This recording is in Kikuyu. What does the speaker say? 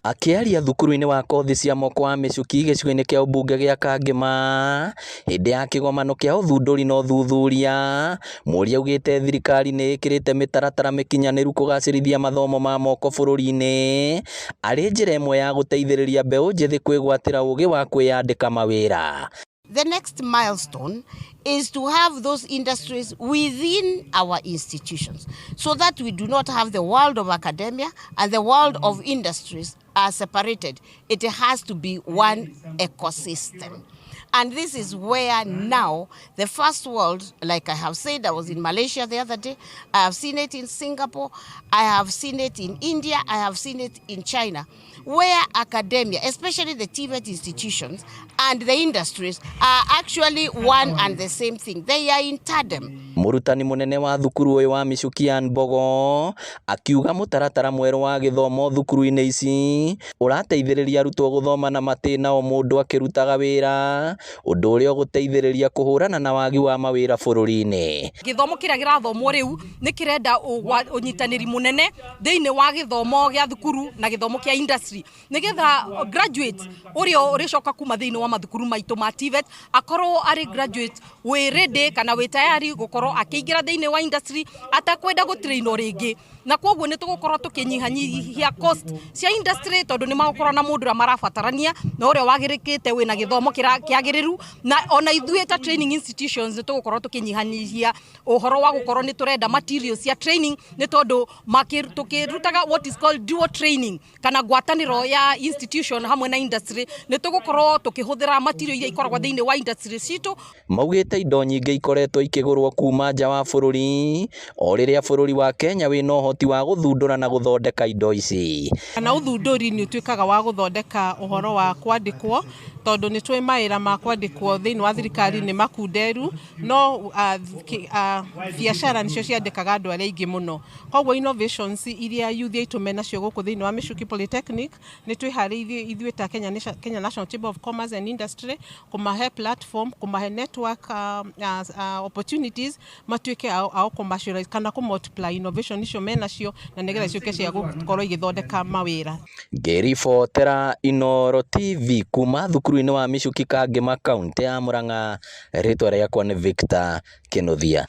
Akĩaria thukuru-inĩ wa kothi cia moko wa Mĩcuki gĩcigo-inĩ kĩa ũmbunge gĩa Kangema hĩndĩ ya kĩgomano kĩa ũthundũri na ũthuthuria, Mũria augĩte thirikari nĩ ĩkĩrĩte mĩtaratara mĩkinyanĩru kũgacĩrithia mathomo ma moko bũrũri-inĩ arĩ njĩra ĩmwe ya gũteithĩrĩria mbeũ njĩthĩ kwĩgwatĩra ũgĩ wa kwĩyandĩka mawĩra. The next milestone is to have those industries within our institutions so that we do not have the world of academia and the world of industries are separated. It has to be one ecosystem. And this is where now the first world, like I have said, I was in Malaysia the other day, I have seen it in Singapore, I have seen it in India, I have seen it in China, where academia, especially the TVET institutions and the industries, are actually one and the same thing. They are in tandem. Mũrutani mũnene wa thukuru ũyũ wa Michuki Ann Mbogo akiuga mũtaratara mwerũ wa gĩthomo thukuru-inĩ ici ũrateithĩrĩria arutwo gũthoma na matĩna o mũndũ akĩrutaga wĩra, ũndũ ũrĩa ũgũteithĩrĩria kũhũrana na wagi wa mawĩra bũrũri-inĩ. Gĩthomo kĩrĩa kĩrathomwo rĩu nĩ kĩrenda ũnyitanĩri mũnene thĩinĩ wa gĩthomo gĩa thukuru na gĩthomo kĩa industry, nĩgetha graduate ũrĩa ũrĩcoka kuma thĩinĩ wa mathukuru maitũ ma TVET akorwo arĩ graduate wĩ ready kana wĩ tayari gũkorwo akĩingĩra thĩinĩ wa industry atakwenda gũtrainwo rĩngĩ. Na koguo nĩ tũgũkorwo tũkĩnyihanyihia cost cia industry, tondũ nĩ magũkorwo na mũndũ ũrĩa marabatarania na ũrĩa wagĩrĩkĩte wĩna gĩthomo kĩagĩrĩru. Na ona ithuĩ ta training institutions nĩ tũgũkorwo tũkĩnyihanyihia ũhoro wa gũkorwo nĩ tũrenda materials cia training, nĩ tondũ tũkĩrutaga what is called dual training kana ngwatanĩro ya institution hamwe na industry, nĩ tũgũkorwo tũkĩhũthĩra material iria ikoragwo thĩinĩ wa industry citũ. Maugĩte indo nyingĩ ikoretwo ikĩgũrwo kuma nja wa bũrũri o rĩrĩa bũrũri wa Kenya wĩna ũhoti wa gũthundũra na gũthondeka indo ici. Kana ũthundũri nĩ ũtuĩkaga wa gũthondeka ũhoro wa kwandĩkwo, tondũ nĩ tũĩ mawĩra ma kwandĩkwo thĩinĩ wa thirikari nĩ makunderu, no biacara nĩcio ciandĩkaga andũ arĩa aingĩ mũno. Koguo innovations iria youth aitũ menacio gũkũ thĩinĩ wa Michuki Polytechnic, nĩ twĩharĩirie ithuĩ ta Kenya National Chamber of Commerce and Industry kũmahe platform, kũmahe network opportunities, matuĩke ao commercialize kana kũ multiply innovation icio menacio na nĩgetha ciũke cia gũkorwo igĩthondeka mawĩra. Ngĩribotera Inooro TV kuma thukuru-inĩ wa Michuki, Kangema, kaũntĩ ya Murang'a, rĩtwa rĩakwa nĩ Victor Kinuthia.